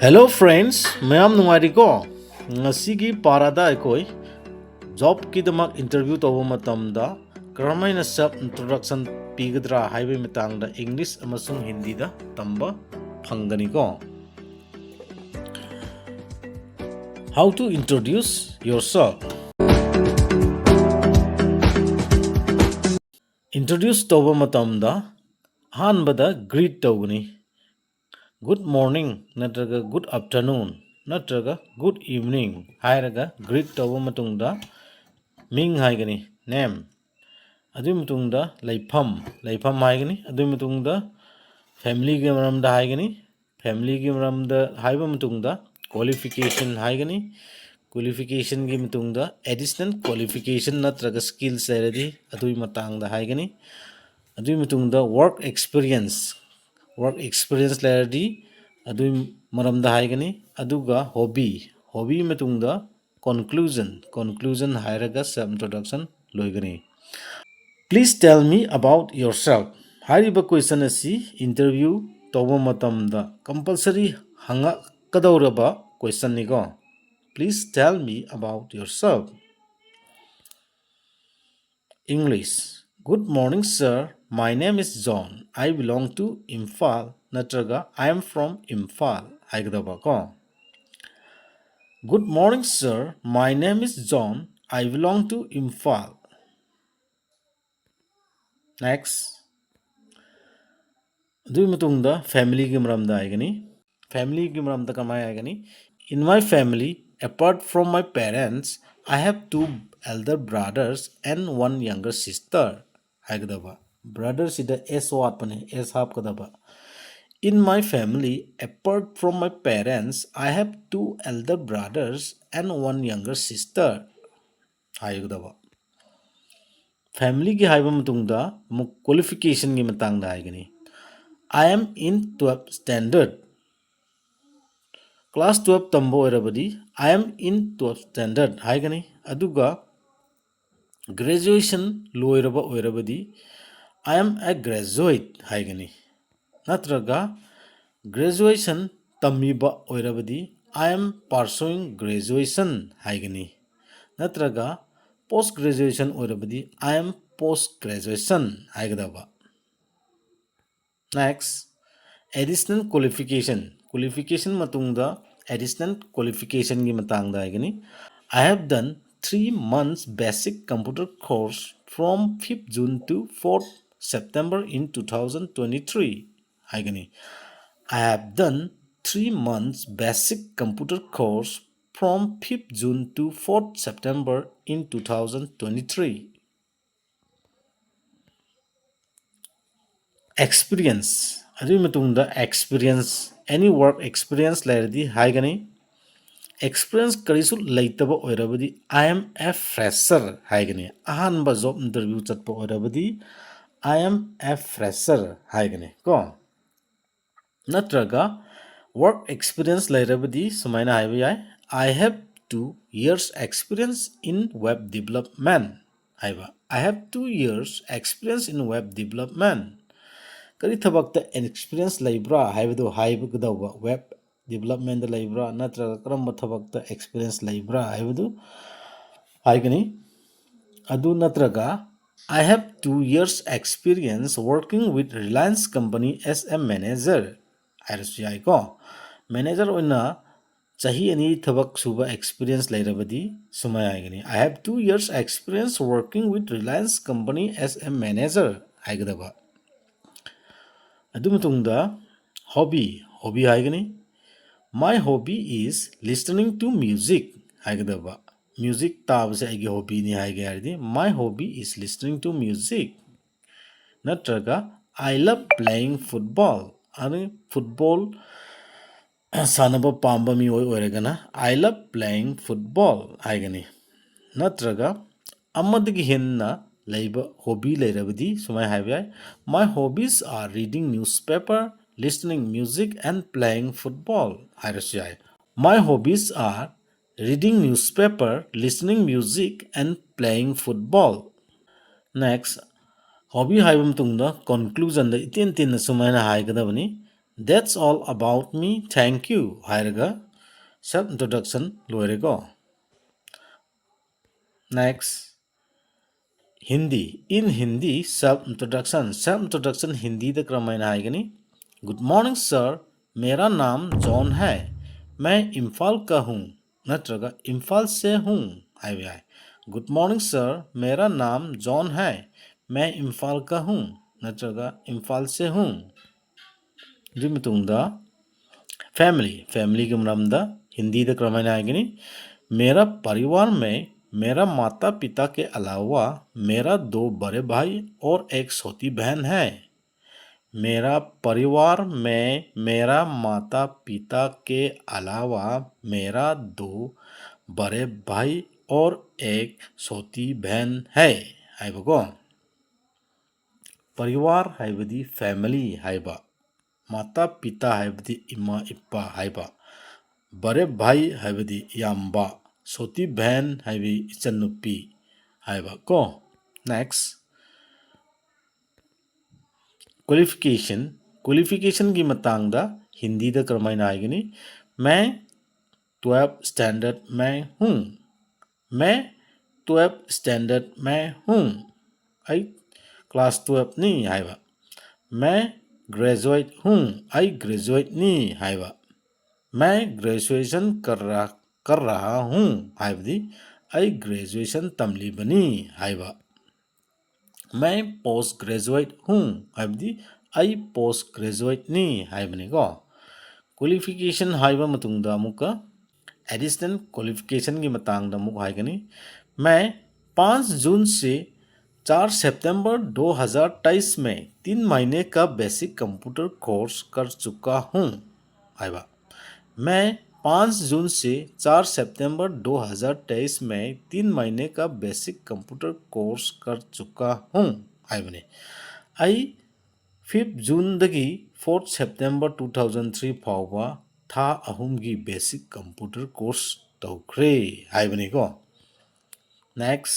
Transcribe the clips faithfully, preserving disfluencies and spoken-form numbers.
Hello friends, ꯃꯌꯥꯝ ꯅꯨꯡꯉꯥꯏꯔꯤꯀꯣ? ꯉꯁꯤꯒꯤ ꯄꯥꯔꯥꯗ ꯑꯩꯈꯣꯏ ꯖꯣꯕꯀꯤꯗꯃꯛ ꯏꯟꯇꯔꯚ꯭ꯌꯨ ꯇꯧꯕ ꯃꯇꯝꯗ ꯀꯔꯝꯍꯥꯏꯅ ꯁꯦꯜꯐ ꯏꯟꯇ꯭ꯔꯣꯗꯛꯁꯟ ꯄꯤꯒꯗ꯭ꯔꯥ ꯍꯥꯏꯕꯒꯤ ꯃꯇꯥꯡꯗ ꯏꯪꯂꯤꯁ ꯑꯃꯁꯨꯡ ꯍꯤꯟꯗꯤꯗ ꯇꯝꯕ ꯐꯪꯒꯅꯤꯀꯣ? How to introduce yourself? Introduce ꯇꯧꯕ ꯃꯇꯝꯗ ꯑꯍꯥꯟꯕꯗ ꯒ꯭ꯔꯤꯠ ꯇꯧꯒꯅꯤ꯫ Good morning ꯅꯠꯇ꯭ꯔꯒ good afternoon ꯅꯠꯇ꯭ꯔꯒ good evening ꯍꯥꯏꯔꯒ ꯒ꯭ꯔꯤꯠ ꯇꯧꯕ ꯃꯇꯨꯡꯗ ꯃꯤꯡ ꯍꯥꯏꯒꯅꯤ, ꯅꯦꯝ꯫ ꯑꯗꯨꯒꯤ ꯃꯇꯨꯡꯗ ꯂꯩꯐꯝ, ꯂꯩꯐꯝ ꯍꯥꯏꯒꯅꯤ꯫ ꯑꯗꯨꯒꯤ ꯃꯇꯨꯡꯗ ꯐꯦꯃꯤꯂꯤꯒꯤ ꯃꯔꯝꯗ ꯍꯥꯏꯒꯅꯤ꯫ ꯐꯦꯃꯤꯂꯤꯒꯤ ꯃꯔꯝꯗ ꯍꯥꯏꯕ ꯃꯇꯨꯡꯗ ꯀ꯭ꯋꯥꯂꯤꯐꯤꯀꯦꯁꯟ ꯍꯥꯏꯒꯅꯤ꯫ ꯀ꯭ꯋꯥꯂꯤꯐꯤꯀꯦꯁꯟꯒꯤ ꯃꯇꯨꯡꯗ ꯑꯦꯗꯤꯁꯅꯦꯜ ꯀ꯭ꯋꯥꯂꯤꯐꯤꯀꯦꯁꯟ ꯅꯠꯇ꯭ꯔꯒ ꯁ꯭ꯀꯤꯜꯁ ꯂꯩꯔꯗꯤ ꯑꯗꯨꯒꯤ ꯃꯇꯥꯡꯗ ꯍꯥꯏꯒꯅꯤ꯫ ꯑꯗꯨꯒꯤ ꯃꯇꯨꯡꯗ ꯋꯥꯔꯛ ꯑꯦꯛꯁꯄꯤꯔꯤꯌꯦꯟꯁ, ꯋꯥꯔꯛ ꯑꯦꯛꯁꯄꯤꯔꯤꯌꯦꯟꯁ ꯂꯩꯔꯗꯤ ꯑꯗꯨꯒꯤ ꯃꯔꯝꯗ ꯍꯥꯏꯒꯅꯤ꯫ ꯑꯗꯨꯒ ꯍꯣꯕꯤ, ꯍꯣꯕꯤ ꯃꯇꯨꯡꯗ ꯀꯣꯟꯀ꯭ꯂꯨꯖꯟ, ꯀꯣꯟꯀ꯭ꯂꯨꯖꯟ ꯍꯥꯏꯔꯒ ꯁꯦꯜꯐ ꯏꯟꯇ꯭ꯔꯣꯗꯛꯁꯟ ꯂꯣꯏꯒꯅꯤ꯫ Please tell me about yourself. ꯍꯥꯏꯔꯤꯕ ꯀꯣꯏꯁꯟ ꯑꯁꯤ ꯏꯟꯇꯔꯚ꯭ꯌꯨ ꯇꯧꯕ ꯃꯇꯝꯗ compulsory ꯍꯪꯉꯛꯀꯗꯧꯔꯕ ꯀꯣꯏꯁꯟꯅꯤꯀꯣ꯫ Please tell me about yourself. English. Good morning, sir. My name is John. I belong to Imphal ꯅꯠꯇ꯭ꯔꯒ I am from Imphal ꯍꯥꯏꯒꯗꯕ ꯀꯣ꯫ Good morning, sir. My name is John. I belong to Imphal. Next. ꯑꯗꯨꯒꯤ ꯃꯇꯨꯡꯗ ꯐꯦꯃꯤꯂꯤꯒꯤ ꯃꯔꯝꯗ ꯍꯥꯏꯒꯅꯤ꯫ ꯐꯦꯃꯤꯂꯤꯒꯤ ꯃꯔꯝꯗ ꯀꯃꯥꯏꯅ ꯍꯥꯏꯒꯅꯤ? In my family, apart from my parents, I have two elder brothers and one younger sister. ꯍꯥꯏꯒꯗꯕ꯫ ꯕ꯭ꯔꯗꯔꯁꯤꯗ ꯑꯦꯁ ꯋꯥꯠꯄꯅꯦ, ꯑꯦꯁ ꯍꯥꯞꯀꯗꯕ꯫ In my family, apart from my parents, I have two elder brothers and one younger sister. ꯍꯥꯏꯒꯗꯕ꯫ ꯐꯦꯃꯤꯂꯤꯒꯤ ꯍꯥꯏꯕ ꯃꯇꯨꯡꯗ ꯑꯃꯨꯛ ꯀ꯭ꯋꯥꯂꯤꯐꯤꯀꯦꯁꯟꯒꯤ ꯃꯇꯥꯡꯗ ꯍꯥꯏꯒꯅꯤ꯫ I am in twelfth standard. Class twelve ꯇꯝꯕ ꯑꯣꯏꯔꯕꯗꯤ I am in twelfth standard ꯍꯥꯏꯒꯅꯤ꯫ ꯑꯗꯨꯒ ꯒ꯭ꯔꯦꯖꯨꯑꯦꯁꯟ ꯂꯣꯏꯔꯕ ꯑꯣꯏꯔꯕꯗꯤ I am a graduate ꯍꯥꯏꯒꯅꯤ꯫ ꯅꯠꯇ꯭ꯔꯒ ꯒ꯭ꯔꯦꯖꯨꯑꯦꯁꯟ ꯇꯝꯃꯤꯕ ꯑꯣꯏꯔꯕꯗꯤ I am pursuing graduation ꯍꯥꯏꯒꯅꯤ꯫ ꯅꯠꯇ꯭ꯔꯒ post graduation ꯑꯣꯏꯔꯕꯗꯤ I am post graduation ꯍꯥꯏꯒꯗꯕ꯫ Next, additional qualification. Qualification ꯃꯇꯨꯡꯗ additional qualificationꯒꯤ ꯃꯇꯥꯡꯗ ꯍꯥꯏꯒꯅꯤ꯫ I have done three months basic computer course from fifth June to fourth September in two thousand twenty-three ꯍꯥꯏꯒꯅꯤ꯫ I have done three months basic computer course from fifth June to fourth September in two thousand twenty-three. Experience, ꯑꯗꯨꯒꯤ ꯃꯇꯨꯡꯗ experience, any work experience ꯂꯩꯔꯗꯤ ꯍꯥꯏꯒꯅꯤ꯫ Experience ꯀꯔꯤꯁꯨ ꯂꯩꯇꯕ ꯑꯣꯏꯔꯕꯗꯤ I am a fresher ꯍꯥꯏꯒꯅꯤ꯫ ꯑꯍꯥꯟꯕ job interview ꯆꯠꯄ ꯑꯣꯏꯔꯕꯗꯤ I am a fresher ꯍꯥꯏꯒꯅꯤ ꯀꯣ꯫ ꯅꯠꯇ꯭ꯔꯒ work experience ꯂꯩꯔꯕꯗꯤ ꯁꯨꯃꯥꯏꯅ ꯍꯥꯏꯕ ꯌꯥꯏ, I have two years experience in web development ꯍꯥꯏꯕ꯫ I have two years experience in web development. ꯀꯔꯤ ꯊꯕꯛꯇ experience ꯂꯩꯕ꯭ꯔꯥ ꯍꯥꯏꯕꯗꯨ ꯍꯥꯏꯒꯗꯧꯕ, web developmentꯇ ꯂꯩꯕ꯭ꯔꯥ ꯅꯠꯇ꯭ꯔꯒ ꯀꯔꯝꯕ ꯊꯕꯛꯇ experience ꯂꯩꯕ꯭ꯔꯥ ꯍꯥꯏꯕꯗꯨ ꯍꯥꯏꯒꯅꯤ꯫ ꯑꯗꯨ ꯅꯠꯇ꯭ꯔꯒ I have two years experience working with Reliance company as a manager ꯍꯥꯏꯔꯁꯨ ꯌꯥꯏꯀꯣ꯫ Manager ꯑꯣꯏꯅ ꯆꯍꯤ ꯑꯅꯤ ꯊꯕꯛ ꯁꯨꯕ experience ꯂꯩꯔꯕꯗꯤ ꯁꯨꯃꯥꯏ ꯍꯥꯏꯒꯅꯤ, I have two years experience working with Reliance company as a manager ꯍꯥꯏꯒꯗꯕ꯫ ꯑꯗꯨ ꯃꯇꯨꯡꯗ hobby, hobby ꯍꯥꯏꯒꯅꯤ꯫ My hobby is listening to music ꯍꯥꯏꯒꯗꯕ꯫ Music ꯇꯥꯕꯁꯦ ꯑꯩꯒꯤ hobbyꯅꯤ ꯍꯥꯏꯒꯦ ꯍꯥꯏꯔꯗꯤ, My hobby is listening to music꯫ ꯅꯠꯇ꯭ꯔꯒ I love playing football, ꯑꯗꯨ football ꯁꯥꯟꯅꯕ ꯄꯥꯝꯕ ꯃꯤꯑꯣꯏ ꯑꯣꯏꯔꯒꯅ I love playing football ꯍꯥꯏꯒꯅꯤ꯫ ꯅꯠꯇ꯭ꯔꯒ ꯑꯃꯗꯒꯤ ꯍꯦꯟꯅ ꯂꯩꯕ hobby ꯂꯩꯔꯕꯗꯤ ꯁꯨꯃꯥꯏ ꯍꯥꯏꯕ ꯌꯥꯏ, My hobbies are reading newspaper, listening music and playing football ꯍꯥꯏꯔꯁꯨ ꯌꯥꯏ꯫ My hobbies are reading newspaper, listening music and playing football. Next, hobby ꯍꯥꯏꯕ ꯃꯇꯨꯡꯗ conclusionꯗ ꯏꯇꯦꯟ ꯇꯦꯟꯅ ꯁꯨꯃꯥꯏꯅ ꯍꯥꯏꯒꯗꯕꯅꯤ, "That's all about me, thank you" ꯍꯥꯏꯔꯒ self introduction ꯂꯣꯏꯔꯦꯀꯣ꯫ Next, Hindi. In Hindi, self introduction. Self introduction ꯍꯤꯟꯗꯤꯗ ꯀꯔꯝꯍꯥꯏꯅ ꯍꯥꯏꯒꯅꯤ? "Good morning sir, मेरा नाम जॉन है, मैं इम्फाल का हूँ" ꯅꯠꯇ꯭ꯔꯒ "ꯏꯝꯐꯥꯜ ꯁꯦ ꯍꯨꯡ" ꯍꯥꯏꯕ ꯌꯥꯏ꯫ "Good morning sir, मेरा नाम जॉन है, मैं इम्फाल का हूँ" ꯅꯠꯇ꯭ꯔꯒ "ꯏꯝꯐꯥꯜ ꯁꯦ ꯍꯨꯡ"꯫ ꯑꯗꯨꯒꯤ ꯃꯇꯨꯡꯗ family, familyꯒꯤ ꯃꯔꯝꯗ ꯍꯤꯟꯗꯤꯗ ꯀꯔꯝꯍꯥꯏꯅ ꯍꯥꯏꯒꯅꯤ? "मेरा परिवार में मेरा माता पिता के अलावा मेरा दो बड़े भाई और एक छोटी बहन है।" मेरा परिवार में मेरा माता पिता के अलावा मेरा दो बड़े भाई और एक छोटी बहन है ꯍꯥꯏꯕꯀꯣ꯫ ꯄꯔꯤꯋꯥꯔ ꯍꯥꯏꯕꯗꯤ family ꯍꯥꯏꯕ, ꯃꯥꯇꯥ ꯄꯤꯇꯥ ꯍꯥꯏꯕꯗꯤ ꯏꯃꯥ ꯏꯄꯥ ꯍꯥꯏꯕ, ꯕꯔꯦ ꯚꯥꯏ ꯍꯥꯏꯕꯗꯤ ꯏꯌꯥꯝꯕ, ꯁꯣꯇꯤ ꯕꯦꯟ ꯍꯥꯏꯕꯗꯤ ꯏꯆꯟꯅꯨꯄꯤ ꯍꯥꯏꯕ ꯀꯣ꯫ Next, qualification. Qualificationꯒꯤ ꯃꯇꯥꯡꯗ ꯍꯤꯟꯗꯤꯗ ꯀꯔꯝꯍꯥꯏꯅ ꯍꯥꯏꯒꯅꯤ? मैं twelfth standard में हूँ꯫ मैं twelfth standard में हूँ꯫ ꯑꯩ class twelveꯅꯤ ꯍꯥꯏꯕ꯫ मैं graduate हूँ꯫ ꯑꯩ graduateꯅꯤ ꯍꯥꯏꯕ꯫ मैं graduation कर रहा कर रहा हूँ ꯍꯥꯏꯕꯗꯤ ꯑꯩ graduation ꯇꯝꯂꯤꯕꯅꯤ ꯍꯥꯏꯕ꯫ मैं post graduate हूँ ꯍꯥꯏꯕꯗꯤ ꯑꯩ post graduateꯅꯤ ꯍꯥꯏꯕꯅꯤꯀꯣ꯫ Qualification ꯍꯥꯏꯕ ꯃꯇꯨꯡꯗ ꯑꯃꯨꯛꯀ additional qualificationꯒꯤ ꯃꯇꯥꯡꯗ ꯑꯃꯨꯛ ꯍꯥꯏꯒꯅꯤ꯫ मैं पाँच जून से चार सितंबर दो हज़ार तेईस में तीन महीने का basic computer course कर चुका हूँ ꯍꯥꯏꯕ꯫ मैं पाँच जून से चार सितंबर दो हज़ार तेईस में तीन महीने का basic computer course कर चुका हूँ ꯍꯥꯏꯕꯅꯤ꯫ ꯑꯩ fifth Juneꯗꯒꯤ fourth September two thousand three ꯐꯥꯎꯕ ꯊꯥ ꯑꯍꯨꯝꯒꯤ basic computer course ꯇꯧꯈ꯭ꯔꯦ ꯍꯥꯏꯕꯅꯤꯀꯣ꯫ Next,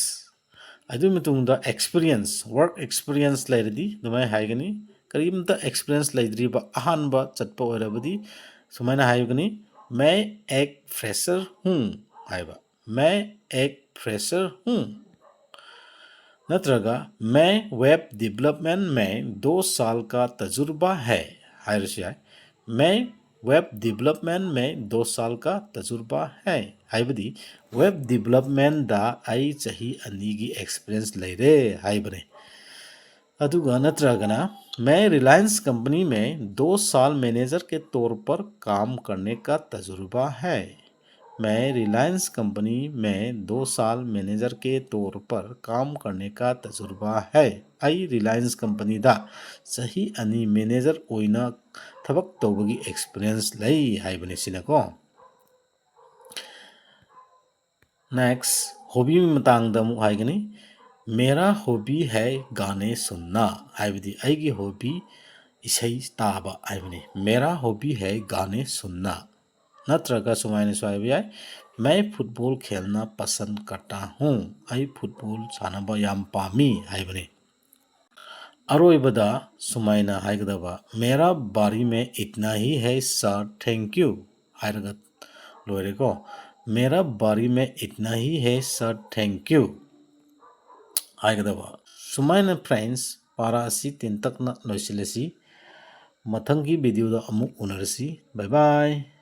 ꯑꯗꯨꯒꯤ ꯃꯇꯨꯡꯗ experience, work experience ꯂꯩꯔꯗꯤ ꯑꯗꯨꯃꯥꯏꯅ ꯍꯥꯏꯒꯅꯤ꯫ ꯀꯔꯤꯝꯇ ꯑꯦꯛꯁꯄꯤꯔꯤꯌꯦꯟꯁ ꯂꯩꯇ꯭ꯔꯤꯕ ꯑꯍꯥꯟꯕ ꯆꯠꯄ ꯑꯣꯏꯔꯕꯗꯤ ꯁꯨꯃꯥꯏꯅ ꯍꯥꯏꯒꯅꯤ, मैं एक फ्रेशर हूँ ꯍꯥꯏꯕ, मैं एक फ्रेशर हूँ꯫ ꯅꯠꯇ꯭ꯔꯒ मैं वेब डेवलपमेंट में दो साल का तजुर्बा है ꯍꯥꯏꯔꯁꯨ ꯌꯥꯏ꯫ मैं वेब डेवलपमेंट में दो साल का तजुर्बा है ꯍꯥꯏꯕꯗꯤ ꯋꯦꯕ ꯗꯤꯕꯂꯞꯃꯦꯟꯗ ꯑꯩ ꯆꯍꯤ ꯑꯅꯤꯒꯤ ꯑꯦꯛꯁꯄꯤꯔꯤꯌꯦꯟꯁ ꯂꯩꯔꯦ ꯍꯥꯏꯕꯅꯤ꯫ ꯑꯗꯨꯒ ꯅꯠꯇ꯭ꯔꯒꯅ मैं रिलायंस कंपनी में दो साल मैनेजर के तौर पर काम करने का तजुर्बा है। मैं रिलायंस कंपनी में दो साल मैनेजर के तौर पर काम करने का तजुर्बा है꯫ ꯑꯩ ꯔꯤꯂꯥꯌꯟꯁ ꯀꯝꯄꯅꯤꯗ ꯆꯍꯤ ꯑꯅꯤ ꯃꯦꯅꯦꯖꯔ ꯑꯣꯏꯅ ꯊꯕꯛ ꯇꯧꯕꯒꯤ ꯑꯦꯛꯁꯄꯤꯔꯤꯌꯦꯟꯁ ꯂꯩ ꯍꯥꯏꯕꯅꯤ ꯁꯤꯅꯀꯣ꯫ ꯅꯦꯛꯁ, ꯍꯣꯕꯤ ꯃꯇꯥꯡꯗ ꯑꯃꯨꯛ ꯍꯥꯏꯒꯅꯤ꯫ मेरा हॉबी है गाने सुनना ꯍꯥꯏꯕꯗꯤ ꯑꯩꯒꯤ ꯍꯣꯕꯤ ꯏꯁꯩ ꯇꯥꯕ ꯍꯥꯏꯕꯅꯤ꯫ मेरा हॉबी है गाने सुनना꯫ ꯅꯠꯇ꯭ꯔꯒ ꯁꯨꯃꯥꯏꯅꯁꯨ ꯍꯥꯏꯕ ꯌꯥꯏ, मैं फुटबॉल खेलना पसंद करता हूँ, ꯑꯩ ꯐꯨꯠꯕꯣꯜ ꯁꯥꯟꯅꯕ ꯌꯥꯝ ꯄꯥꯝꯃꯤ ꯍꯥꯏꯕꯅꯤ꯫ ꯑꯔꯣꯏꯕꯗ ꯁꯨꯃꯥꯏꯅ ꯍꯥꯏꯒꯗꯕ, मेरा बारी में इतना ही है सर, thank you ꯍꯥꯏꯔꯒ ꯂꯣꯏꯔꯦꯀꯣ꯫ मेरा बारी में इतना ही है सर, thank you ꯍꯥꯏꯒꯗꯕ꯫ ꯁꯨꯃꯥꯏꯅ ꯐ꯭ꯔꯦꯟꯁ, ꯄꯥꯔꯥ ꯑꯁꯤ ꯇꯦꯟꯇꯛꯅ ꯂꯣꯏꯁꯤꯜꯂꯁꯤ꯫ ꯃꯊꯪꯒꯤ ꯚꯤꯗꯤꯑꯣꯗ ꯑꯃꯨꯛ ꯎꯅꯔꯁꯤ꯫ ꯕꯥꯏ ꯕꯥꯏ꯫